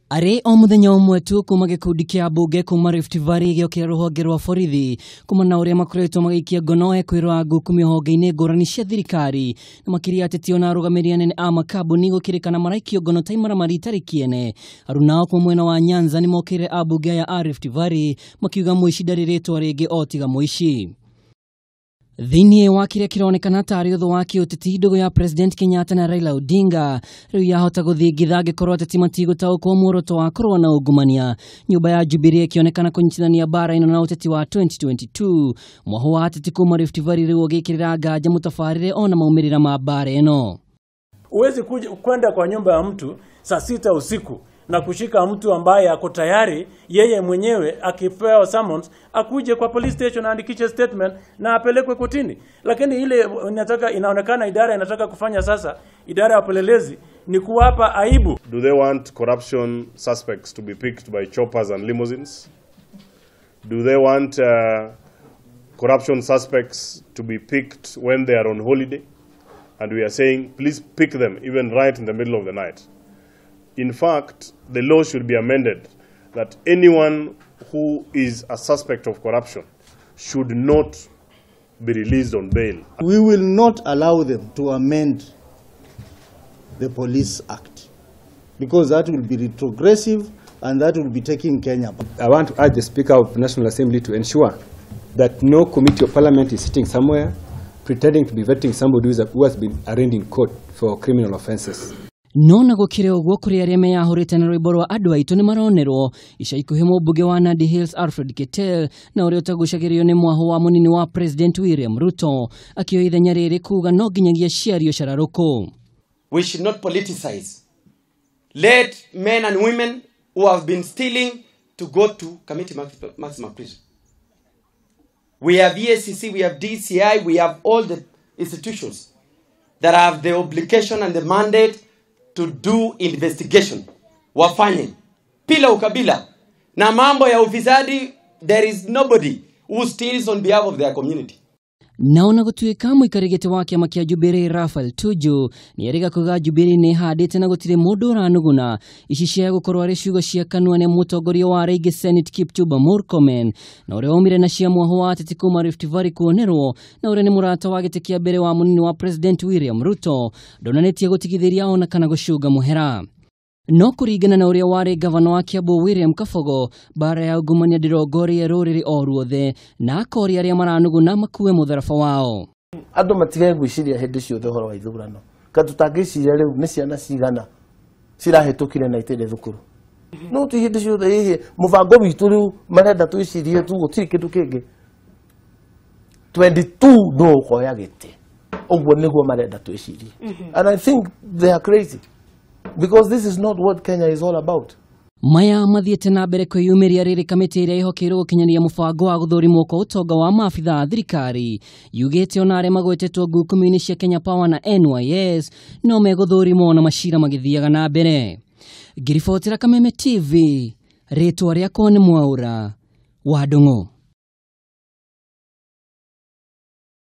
Arĩ o mũthenya ũmwe tu kuma gĩkundi kĩa mbunge kuma Rift Valley gĩokĩra rũhonge rwa borithi kuma na ũrĩa makoretwo magĩikia ngono ekwĩrwo ngukumio honge-inĩ ngũrani cia thirikari na makĩria ateti ona arũgamĩrĩri anene a makambuni gũkĩrĩkana maraikio ngono ta imaramari itarĩ kĩene. Arunao kuma mwena wa Nyanza nĩmokĩrĩire ambunge aya a Rift Valley makiuga mũici ndarĩ rĩtwa rĩngĩ o tiga mũici. Thĩinĩ wa kĩrĩa kĩronekana tarĩ ũthũ wa kĩũteti ndũgũ ya President Kenyatta na Raila Odinga rĩu yahota gũthingitha angĩkorwo ateti matigũtaũkwo muoroto wa kũrũa na ungumania. Nyũmba ya Jubilee ĩkĩonekana kũnyitithania mbara ĩno na ũteti wa 2022. Mwaho wa ateti kuma Rift Valley rĩu ũgĩkĩrĩra nganja mũtabarĩre ona maumĩrĩra ma mbara ĩno. Huwezi kwenda kwa nyumba ya mtu saa 6 usiku na kushika mtu ambaye ako tayari yeye mwenyewe akipewa summons akuje kwa police station aandikishe statement na apelekwe kotini. Lakini ile inataka, inaonekana idara inataka kufanya sasa, idara ya upelelezi, ni kuwapa aibu. Do they want corruption suspects to be picked by choppers and limousines? Do they want corruption suspects to be picked when they are on holiday? And we are saying, please pick them even right in the middle of the night. In fact, the law should be amended that anyone who is a suspect of corruption should not be released on bail. We will not allow them to amend the Police Act because that will be retrogressive and that will be taking Kenya back. I want to urge the Speaker of National Assembly to ensure that no committee of parliament is sitting somewhere pretending to be vetting somebody who has been arraigned in court for criminal offenses. No na gũkĩrĩ ũguo kũrĩ arĩa meyahũrĩte na rwĩmbo rwa andũ aitũ nĩ maronerwo ica ikuhĩ mũmbunge wa Nandi Hills Alfred Keter na ũrĩa ũtagucagĩrĩrio nĩ mwaho wa mũnini wa President William Ruto akĩoya ithenya rĩrĩ kuga no nginyagia ciario cararũkũ. We should not politicize. Let men and women who have been stealing to go to Kamiti Maximum Prison. We have EACC, we have DCI, we have all the institutions that have the obligation and the mandate to do investigation. Wafanye bila ukabila na mambo ya ufisadi. There is nobody who steals on behalf of their community. Naona gũtuĩka mũikarĩri gĩtĩ wa kĩama kĩa Jubilee Raphael Tuju nĩerĩga kuga Jubilee nĩ ĩhandĩte na gũtirĩ mũndũ ũranuguna. Ici cia gũkorwo arĩ ciugo cia kanua nĩ mũtongoria wa rĩngĩ Senate Kipchumba Murkomen na ũrĩa waumire na cia mwaho wa ateti kuma Rift Valley kuonerwo na ũrĩa nĩ mũrata wa gĩtĩ kĩa mbere wa mũnini wa President William Ruto ndonanĩtie gũtigithĩria ona kana gũcunga mũhera. No kũringana na ũrĩa warĩ gavana wa Kiambu William Kabogo, mbara ya ungumania ndĩrongorie rũrĩrĩ o ruothe na akoria arĩa maranuguna makue mũtharaba wao. Andũ matige gwĩciria hĩndĩ ciothe ũhoro wa ithurano. Ka tũtangĩciria rĩu nĩ ciana cigana cirahĩtũkire na itirĩ thukuru. No ti hĩndĩ ciothe ĩhĩ mũbango witũ rĩu marenda twĩcirie tu gũtirĩ kĩndũ kĩngĩ. 22 no ũkoya gĩtĩ. Ũguo nĩguo marenda twĩcirie. And I think they are crazy. Because this is not what Kenya is all about. Maya mathiĩte na mbere kwĩyumĩria rĩrĩ kamĩtĩ ĩrĩa ĩhokeirwo gũkinyanĩria mũbango wa gũthũrimwo kwa ũtonga wa maabitha a thirikari yugĩte ona arĩa magwetetwo ngukumio-inĩ cia Kenya Power na NYS no megũthũrimwo na macira magĩthiaga na mbere. Ngĩribotera Kameme TV, rĩtwa rĩakwa nĩ Mwaũra wa Ndung'u.